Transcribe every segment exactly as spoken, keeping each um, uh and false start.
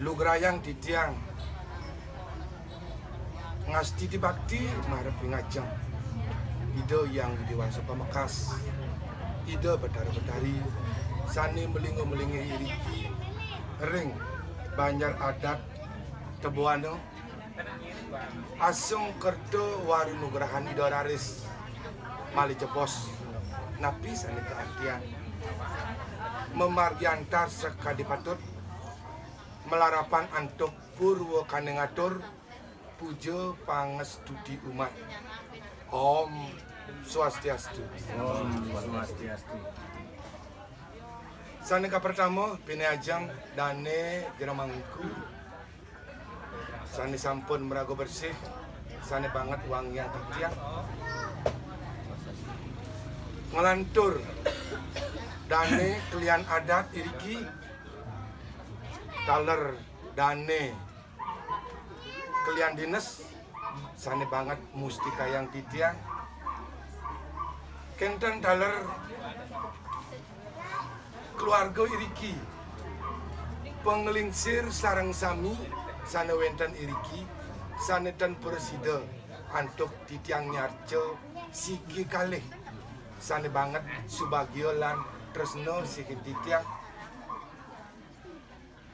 Lugrayang titiang ngastiti bakti marep ring ajeng Ida Hyang Widhi Wasa Pamekas, Ida Betara Betari, sane melingga-melinggih iriki ring banjar adat Tebuana, asung kerta waru nugrahan Ida raris malih jebos napi sane kaartiang mamargi antar sakadi patut, malarapan antuk purwa kane ngatur puja pangastuti umat. Om Swastiastu. Om Swastiastu. Sane kapertama, pinih ajeng dane jero mangku sane sampun maraga bersih, sane banget wangiang titiang. Nglantur dane kelian adat iriki, taler dane kelian dines, sane banget mustikayang titiang. Kenten taler keluarga iriki, panglingsir sareng sami sane wenten iriki, sane ten prasida antuk titiang nyarca siki kalih, sane banget subagia lan tresna sihin titiang.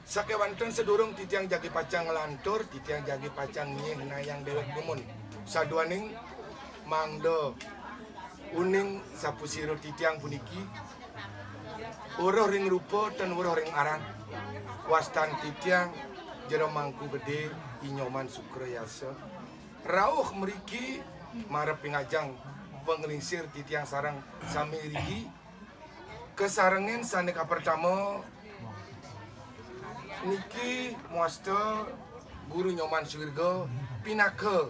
Sakewanten sadurung titiang jagi pacang nglantur, titiang jagi pacang nyihnayang dewek dumun. Saduaning mangda uning sapasira titiang puniki, weruh ring rupa tan weruh ring aran. Wastan titiang Jero Mangku Gede, I Nyoman Sukrayasa. Rauh mriki marep ring ajeng panglingsir titiang sareng sami iriki. Kasarengin sane kapertama niki mawasta Guru Nyoman Suwirga pinaka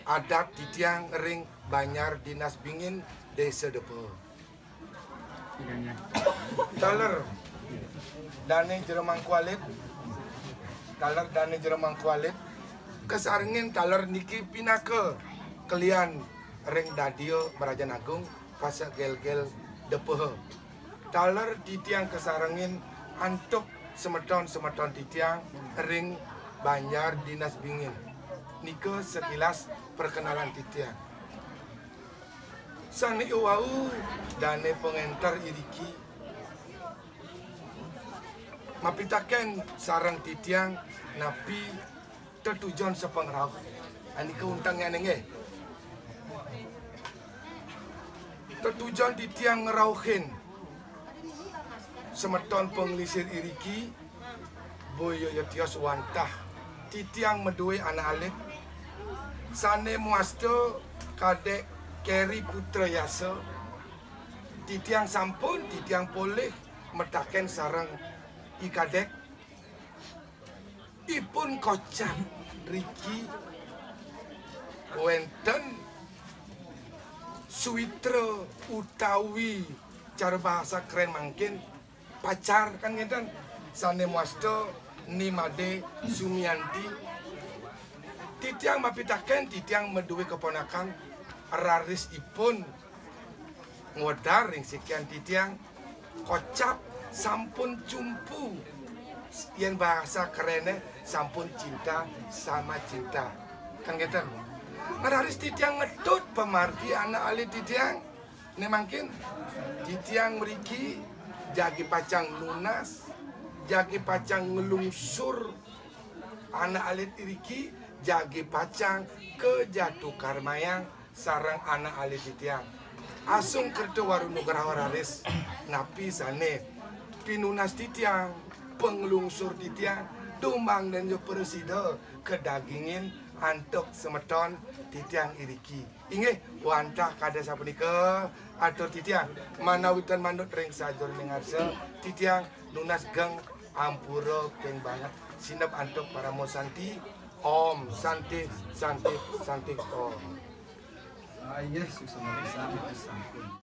adat titiang ring Banjar Dinas Bingin, Desa Depa. Taler dane Jero Mangku Alit, taler dane Jero Mangku Alit, kasarengin taler niki pinaka kelian ring dadia Mrajan Agung, Pasek Gelgel Depa. Taler titiang kasarengin antuk semeton-semeton titiang ring Banjar Dinas Bingin. Nika sekilas perkenalan titiang. Sane wau dane pangenter iriki mapitaken sareng titiang napi tetujon sapangrauh. Anika untengnyané nggih. Tetujon titiang ngrauhin semeton panglingsir iriki, boya ya tios wantah titiang madue anak alit sane mawasta Kadek Keri Putra Yasa. Titiang sampun, titiang polih mataken sareng I Kadek. Ipun kocap riki wenten suwitra utawi cara bahasa keren mangkin pacar, kan ngenten, sane mawasta Ni Made Sumianti. Titiang mapitaken, titiang madue keponakan, raris ipun ngwedar ring sikian titiang, kocap sampun cumpu, yen bahasa kerene sampun cinta sama cinta. Kan ngeten. Raris titiang ngetut pamargi anak alit titiang. Ne mangkin titiang mriki jagi pacang nunas, jagi pacang nglungsur anak alit iriki, jagi pacang kajatu karmayang sareng anak alit titiang. Asung kerta waru nugraha raris napi sane pinunas titiang, panglungsur titiang, tumang dan prasida kadagingin antuk semeton titiang iriki. Inggih, wantah kadi sapunika atur titiang, manawi ten manut ring sajeroning arsa, titiang nunas geng ampura ping banget. Sineb antuk parama santi. Om Santi, Santi, Santi Om. Ah, inggih, suksma pisan, sampun.